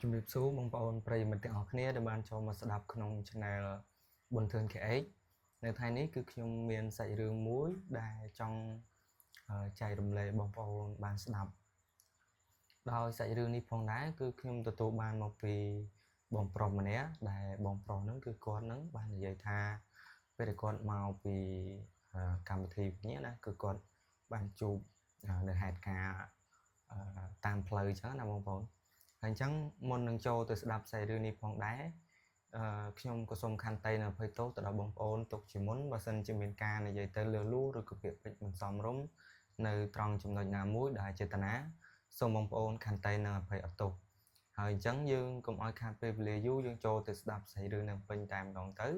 ជំរាបសួរបងប្អូនប្រិយមិត្តទាំងអស់គ្នាដែលបានចូលមកស្ដាប់ក្នុង Channel ប៊ុនធឿន KH នៅថ្ងៃនេះគឺខ្ញុំមានសាច់រឿងមួយដែលចង់ចែករំលែកបងប្អូនបានស្ដាប់ដោយសាច់រឿងនេះផងដែរគឺខ្ញុំទទួលបានមកពីបងប្រុសម្នាក់ដែលបងប្រុសហ្នឹងគឺគាត់ហ្នឹងបាននិយាយថាពេលដែលគាត់មកពីកម្មវិធីនេះណាគឺគាត់បានជួបនៅហេតុការណ៍តាមផ្លូវអញ្ចឹងណាបងប្អូនហើយអញ្ចឹងមុននឹងចូលទៅស្ដាប់សាច់រឿងនេះផងដែរខ្ញុំក៏សូមខន្តីនិងអភ័យទោសទៅដល់បងប្អូនទុកជាមុនបើសិនជាមានការនិយាយទៅលើសលួសឬក៏ពាក្យពេចន៍មិនសមរម្យនៅត្រង់ចំណុចណាមួយដែលចេតនាសូមបងប្អូនខន្តីនិងអភ័យអត់ទោសហើយអញ្ចឹងយើងកុំឲ្យខាតពេលវេលាយូរយើងចូលទៅស្ដាប់សាច់រឿងនឹងពេញតែម្ដងទៅ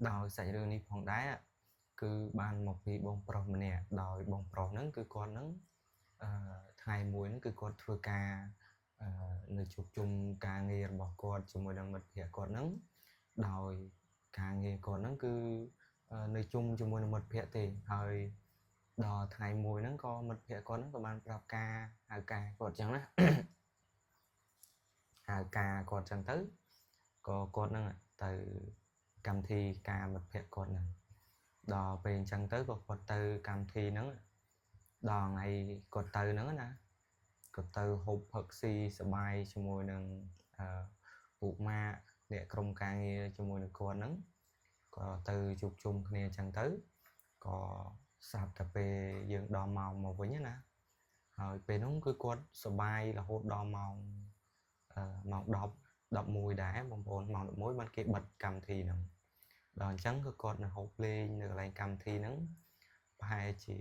ដោយសាច់រឿងនេះផងដែរគឺបានមកពីបងប្រុសម្នាក់ដោយបងប្រុសហ្នឹងគឺគាត់ហ្នឹងថ្ងៃមួយហ្នឹងគឺគាត់ធ្វើការនៅជួបជុំការងាររបស់គាត់ជាមួយនឹងមិត្តភ័ក្តិគាត់ហ្នឹងដោយការងារគាត់ហ្នឹងគឺនៅជុំជាមួយនឹងមិត្តភ័ក្តិទេហើយដល់ថ្ងៃមួយហ្នឹងក៏មិត្តភ័ក្តិគាត់ហ្នឹងក៏បានប្រាប់ការហៅការគាត់អញ្ចឹងណាហៅការគាត់អញ្ចឹងទៅក៏គាត់ហ្នឹងទៅកម្មវិធីការមិត្តភ័ក្តិគាត់ហ្នឹងដល់ពេលអញ្ចឹងទៅក៏គាត់ទៅកម្មវិធីហ្នឹងដល់ថ្ងៃគាត់ទៅហ្នឹងណាគាត់ទៅហូបផឹកស៊ីសប្បាយជាមួយនឹងពួកម៉ាកអ្នកក្រុមការងារជាមួយនឹងគាត់ហ្នឹងក៏ទៅជួបជុំគ្នាអញ្ចឹងទៅក៏ស្រាប់តែពេលយើងដល់ម៉ោងមកវិញណាហើយពេលហ្នឹងគឺគាត់សប្បាយរហូតដល់ម៉ោងម៉ោង10 11ដែរបងប្អូនម៉ោង11បានគេបិទកម្មវិធីហ្នឹងដល់អញ្ចឹងគឺគាត់នៅហូបលេងនៅកន្លែងកម្មវិធីហ្នឹងប្រហែលជា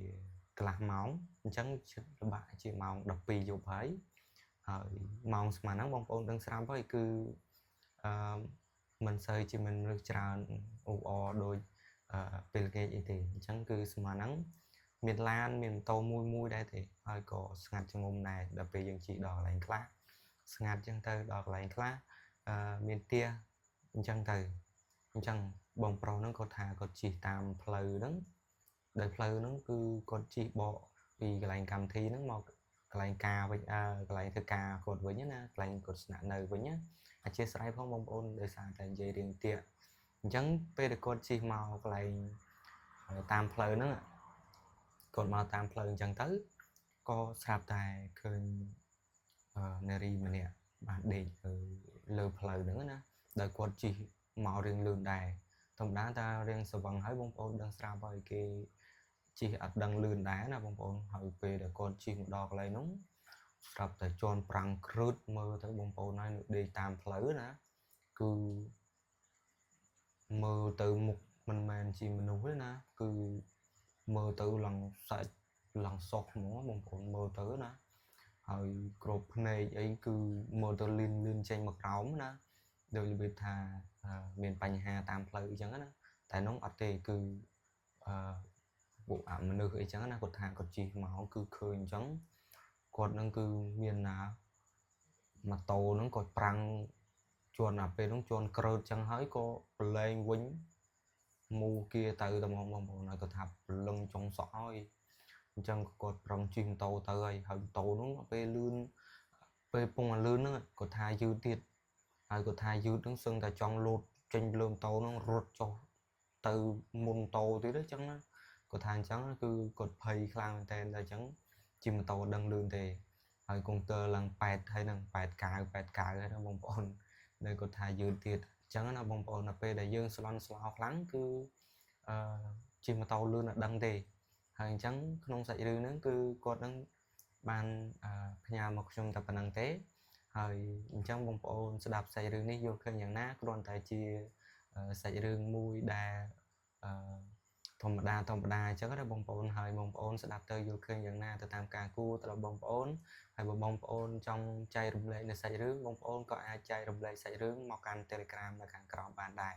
កន្លះម៉ោងអញ្ចឹងជិតល្បាក់ជាម៉ោង12យប់ហើយហើយម៉ោងស្មានហ្នឹងបងប្អូនដឹងស្រាប់ហើយគឺអឺមិនសូវជាមានមនុស្សច្រើនអ៊ូអរដូចពេលល្ងាចអីទេអញ្ចឹងគឺស្មានហ្នឹងមានឡានមានម៉ូតូមួយមួយដែរទេហើយក៏ស្ងាត់ជ្ងំដែរដល់ពេលយើងជិះដល់កន្លែងខ្លះស្ងាត់អញ្ចឹងទៅដល់កន្លែងខ្លះមានផ្ទះអញ្ចឹងទៅអញ្ចឹងបងប្រុសហ្នឹងគាត់ថាគាត់ជិះតាមផ្លូវហ្នឹងដោយផ្លូវហ្នឹងគឺគាត់ជិះបកពីកន្លែងកម្មវិធីហ្នឹងមកកន្លែងការវិញកន្លែងធ្វើការគាត់វិញណាកន្លែងគាត់ស្នាក់នៅវិញណាអធិស្ឋានផងបងប្អូនដោយសារតែនិយាយរៀងទៀកអញ្ចឹងពេលដែលគាត់ជិះមកកន្លែងតាមផ្លូវហ្នឹងគាត់មកតាមផ្លូវអញ្ចឹងទៅក៏ស្រាប់តែឃើញនារីម្នាក់បានដេកលើផ្លូវហ្នឹងណាដោយគាត់ជិះមករៀងលឿនដែរធម្មតាតារៀងស្វឹងហើយបងប្អូនដឹងស្រាប់ហើយគេជិះអត់ដឹងលឿនដែរណាបងប្អូនហើយពេលដែលគាត់ជិះមកដល់កន្លែងហ្នឹងស្រាប់តែជន់ប្រាំងគ្រឹតមើលទៅបងប្អូនហើយនៅដេកតាមផ្លូវណាគឺមើលទៅមុខមិនមែនជាមនុស្សទេណាគឺមើលទៅឡើងសាច់ឡើងសោះហ្មងបងប្អូនមើលទៅណាហើយក្របភ្នែកអីគឺមើលទៅលៀនលៀនចេញមកក្រោមណាដោយរបៀបថាមានបញ្ហាតាមផ្លូវអញ្ចឹងណាតែនោះអត់ទេគឺអឺពួកអាមនុស្សអីចឹងណាគាត់ថាគាត់ជិះមកគឺឃើញអញ្ចឹងគាត់នឹងគឺមានណាម៉ូតូហ្នឹងក៏ប្រាំងជន់អាពេលហ្នឹងជន់ក្រើតចឹងហើយក៏ប្រឡែងវិញមូគៀទៅតែហ្មងបងប្អូនហើយគាត់ថាព្រលឹងចុងសក់ហើយអញ្ចឹងគាត់ប្រឹងជិះម៉ូតូទៅហើយហើយម៉ូតូហ្នឹងពេលលឿនពេលពងអាលឿនហ្នឹងគាត់ថាយឺតទៀតហើយគាត់ថាយឺតហ្នឹងសឹងតែចង់លោតចេញលើម៉ូតូហ្នឹងរត់ចុះទៅមុនម៉ូតូទៀតអញ្ចឹងណាគាត់ថាអញ្ចឹងគឺគាត់ភ័យខ្លាំងមែនតើតែអញ្ចឹងជិះម៉ូតូដឹងលឿនទេហើយកុងទ័រឡើង8ហើយហ្នឹង8 9 8 9ហើយណាបងប្អូននៅគាត់ថាយឺតទៀតអញ្ចឹងណាបងប្អូនដល់ពេលដែលយើងស្លន់ស្លោខ្លាំងគឺអឺជិះម៉ូតូលឿនអត់ដឹងទេហើយអញ្ចឹងក្នុងសាច់រឿងហ្នឹងគឺគាត់នឹងបានផ្ញើមកខ្ញុំតែប៉ុណ្្នឹងទេហើយអញ្ចឹងបងប្អូនស្ដាប់សាច់រឿងនេះយល់ឃើញយ៉ាងណាគ្រាន់តែជាសាច់រឿងមួយដែលអឺធម្មតាធម្មតាអញ្ចឹងណាបងប្អូនហើយបងប្អូនស្ដាប់ទៅយល់ឃើញយ៉ាងណាទៅតាមការគួរទៅដល់បងប្អូនហើយបើបងប្អូនចង់ចែករំលែកនៅសាច់រឿងបងប្អូនក៏អាចចែករំលែកសាច់រឿងមកកាន់ Telegram នៅខាងក្រោមបានដែរ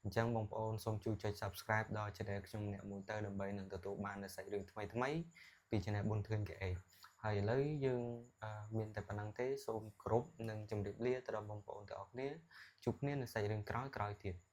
អញ្ចឹងបងប្អូនសូមជួយចុច Subscribe ដល់ Channel ខ្ញុំម្នាក់មួយទៅដើម្បីនឹងទទួលបាននូវសាច់រឿងថ្មីថ្មីពី Channel ប៊ុនធឿន KH ហើយឥឡូវយើងមានតែប៉ុណ្្នឹងទេសូមគោរពនិងជម្រាបលាទៅដល់បងប្អូនទាំងអស់គ្នាជួបគ្នានៅសាច់រឿងក្រោយៗទៀត។